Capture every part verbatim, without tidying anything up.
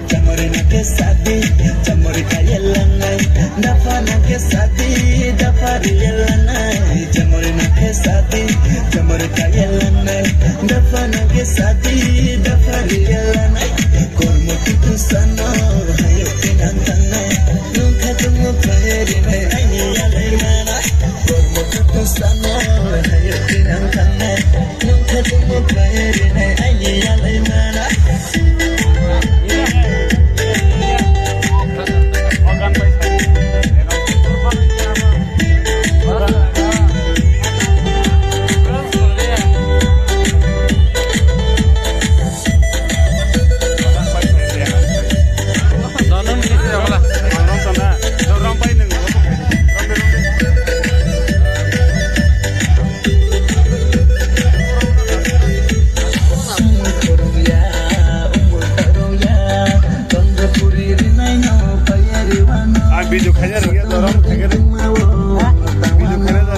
Chamari na ke sadi, chamari ka yelanai. Dafa na ke sadi, dafa ri yelanai. Chamari na ke sadi, chamari ka yelanai. Dafa na ke sadi, dafa ri yelanai. Kormo tutu sano, hayo ke nang tanai. Nung kha tumu payari nai, aini yalai mana. Kormo tutu sano, hayo ke nang tanai. Nung kha tumu payari nai, aini yalai mana. Ang video khaina rwgya, dorong khaina rwgya. Video khaina rwgya.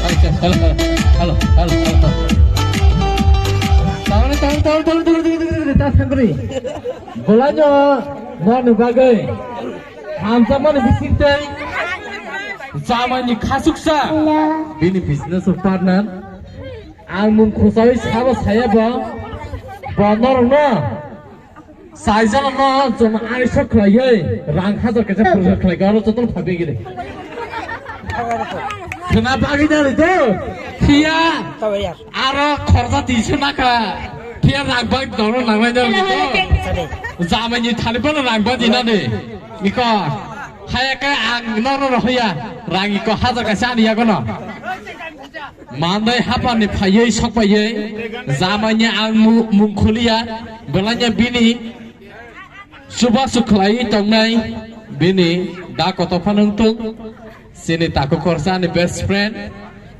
Acha, hello, hello, hello, hello, hello. Tamani, tamani, tamani, tamani, tamani, tamani, tamani, tamani. Bwlaino nokni bagwi hamjakmani bisingtwi jamaini khasuksa bini business partner. Ang mung khosai sabo saya bo, bo norokno Saijano no chwng aisok khlaiwi rang hajar kaisa pursa khlaikha, oro jotono phabi gini. Khna bagwi nari do, phiya aro khorsa tisa nakha, phiya rang bag dono nangnai nari do. Jamaini thani bono rang bag dinani. Iko, haya khe ang nono rohya, rang iko hajar kaisa ani yagono. Mandai haphani phaiwi sokpaiwi jamaini ang mu-, mung khuliya, belanya bini chubachu khlaiwi tongnai, bini da kotor phano wngthung, chini takhuk khorsa ani best friend,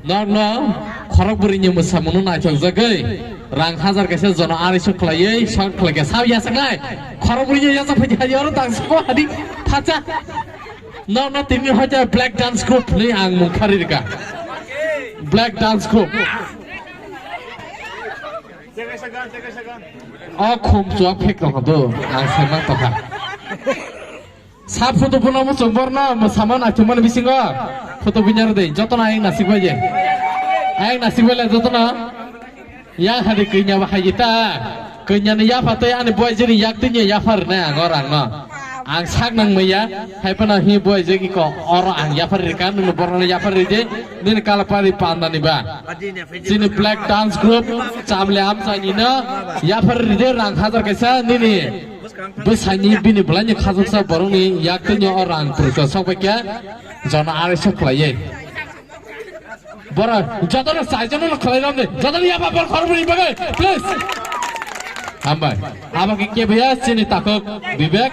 norokno khorok bwrwini mwsamungno naithokjagwi rang hajar kaisa jono arisok khlaiwi sok khlaikha, sao yachaknai, khorok bwrwini yachak phaikha, yoro tang soko hadi thacha. No, no, tini hoite Black Dance Group ni ang mung khari rika. Black Dance Group. O khum chuak phek tong do, ang semang tokha. Sa photo bono mo chongbor no, mo sama na chumani bisingo. Photo binyar de, joto na ayang nasik bai je. Ayang nasik bai le joto na. Yang hadi kanya bahai ta. Kanya ni yapha tei ani boy jini yak tini yapha rina ang orang no. Ang sak nang maya, hai pana hi boy jegi ko oro ang yapha rika, nung borno yapha ride, nin kalapari panda ni ba. Chini Black Dance Group, chamle amsa ni no, yapha ride rang hajar kaisa nini. Bwsani bini bwlaini khajoksa borokni yak tini o rang pursa sok bai khe, jona arai sok khlaiye. Bora, jotono saijono no khlai ram de. Jotono yaba bor khorokbwrwini bagwi, please. Hambai. Abo khe kebaya chini takhuk Bibek,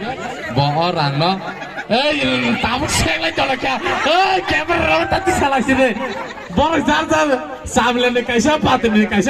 bo o rangno. Ei, tabuk seklai tolakya. Ei, camera rok tati salai sini. Borok jar jar samleni kaisa, patini kaisa.